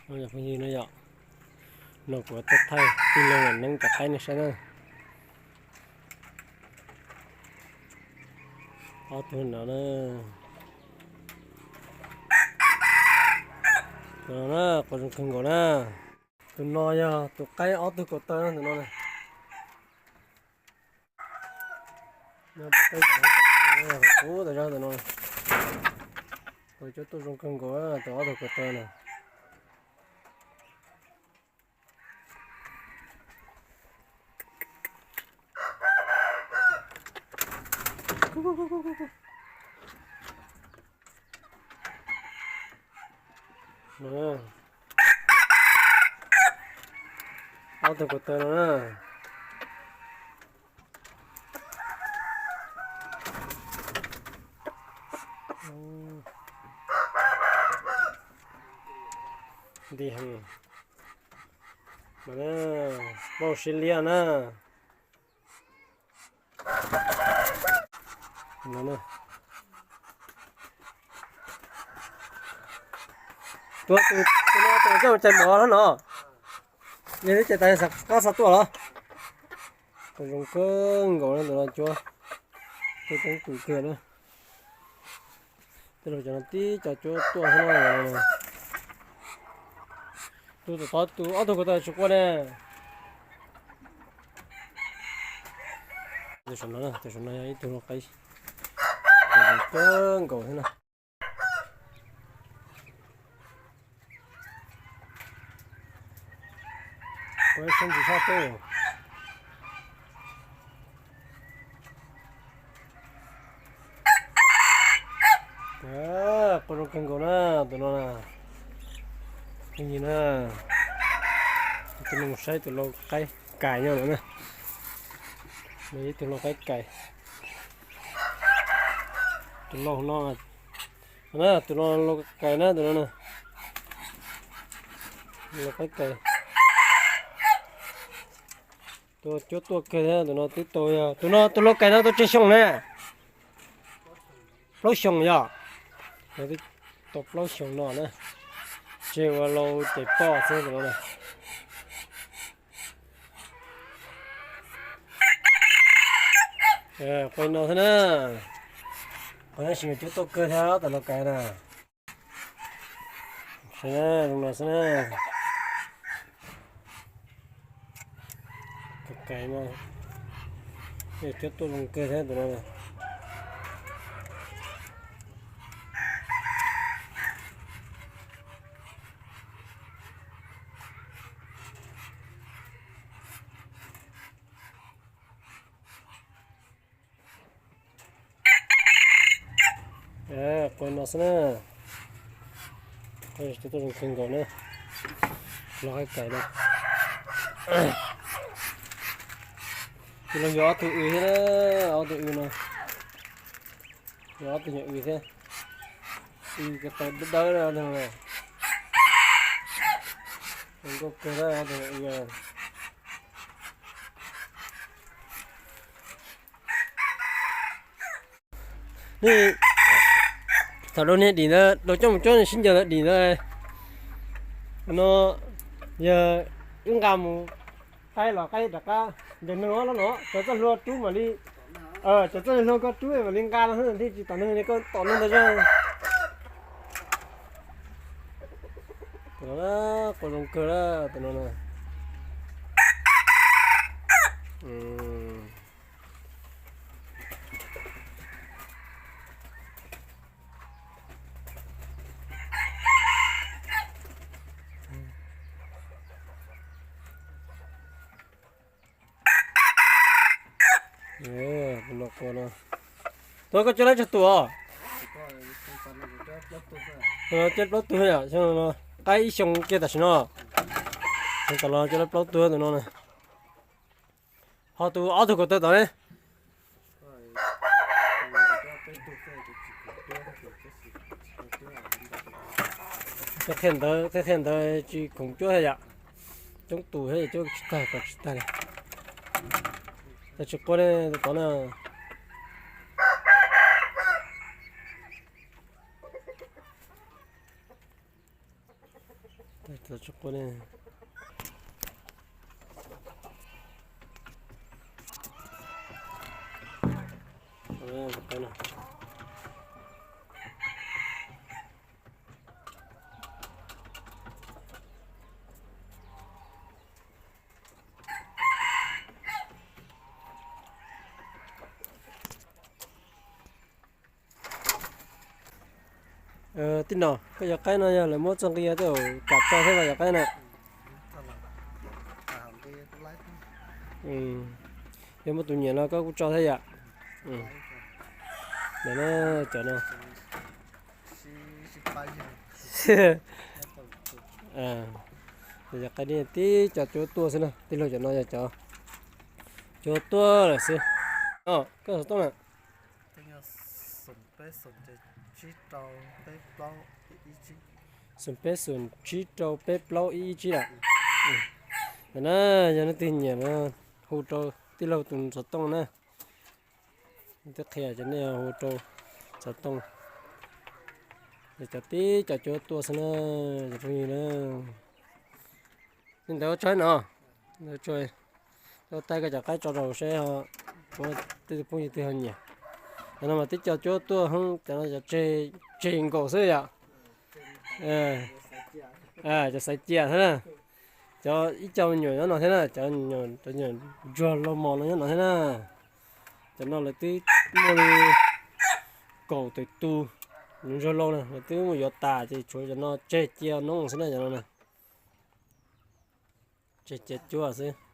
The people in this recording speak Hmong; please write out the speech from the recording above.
Yog phooj ywg no yom, no kuv tuaj thaij tij laug Neeb cov qaib nej saib na. Ob tug no na, tus no na, quas zoo kawg nkaus na. Tus no yog tus qaib ob tug kaus taw na, tus no na. Qub tas zog tus no, tus cuab tuaj zoo kawg nkaus tus ob tug kaus taw na. Ob tug kaus taw no na. Nti heev. Npauj siab liab na. Tus no tus coj mus cais mov no. Yog twb cais tas, qab xav tuaj los? Tus zoo kawg nkaus na, tus no cuab, tus coob kawg na. Tej laug cov no tib co cuab tuaj xwb na. Tus tom qhov tus ob tug kaus taw tsis quaj ne. Tus saum no, tus saum no yog ib tug lau qaib, tus zoo kawg nkaus xwb na. Ua ib sab ntsis sab teb. Quaj zoo kawg nkaus na, tus no na. Phooj ywg na, tus no mus saib tus lau qaib kais nyob no na. Ib tug lau qaib kais. Tus lau no, tus no lau kais na, tus no na. Lau qaib kais. Tus cuab tuaj kawg thiab, tus no twb tau yog, tus no tus lau kais no tau tsawg xyoo ne? Plaub xyoo yog. Twb tau plaub xyoo no na. Tseg ua lau ces poj xwb tus no na. Quaj no xwb na. Qhov no sis mas cuab tuaj kawg thiab tus lau kais na. Zoo no xwb na. Kais no, cuab tuaj zoo kawg thiab tus no. Quaj no xwb na. Cuab tuaj zoo kawg nkaus na. Lau qaib kais na. Tus no yog ob tug w thiab, ob tug w no. Yog ob tug nyuam w thiab. W ko taw dawb dawb na, zoo nkauj kawg na ob tug nyuam w. Nej thaum rau niag dim ntawd, rau coj mus cuab sib ncaws ntawd dim ntawd no, yog wb nqa mus qaib los qaib rov qab ncaws neeg os no, cov txoj hlua rub mam li, cov txoj hlua koj rub mam li nqa no, thiaj tsis tom neeg li koj tom neeg ntawd zog. Quaj zoo kawg na tus no na. Tus no koj cuab lab tsawg tus os? Cuab plaub tug yom, qaib ib xyoo kiag tam sim no. Xyoo tas los cuab lab plaub tug tus no na. Ho tus ob tug kaus taw tod ne? Tej qhia ntawd, tej qhia ntawd tsis khoom cuab thiab yom. Coob tus thiab cuab tsis tag kom tsis tag li. Tsis quaj ne tus tod na. Tsis quaj ne. Tij Nom, koj cov qaib no yog lawv muab txoj nqi tej zaum kam tso thiab los cov qaib na? Yog muaj tus nyiam no koj kuj tso thiab yom? Ntawm no cov no. Cov qaib tib co cuab tuaj xwb na, tij laug, cov no yog cov cuab tuaj lawm xwb. Koj xov tooj na? Xoom peb xoom tsib rau peb plaub ib ib tsib lawm. Ntawm na, yog leej twg nyiam no hu rau tij laug tus xov tooj na. Twb qhia cov nej hu rau xov tooj. Cov tib co cuab tuaj xwb na, cov phooj ywg na. Li ntawd ua tsaug no, ua tsaug, taij koj cov qaib tso rau seb puas muaj tej phooj ywg twg ho nyiam. Cov no mas tib co cuab tuaj, cov no cov tseg nkaus xwb yom. Cov xaiv cia xwb na. Cov ib co me nyuam nyob no thiab na, cov nyuam ntsuag laug mos no nyob no thiab na. Cov no lawv twb muaj li kaum tawm tus nyuam ntsuag laug na, lawv twb muab yuav tas ces tshuav cov no tseg cia noob xwb na, cov no na. Tseg cia cuab xwb.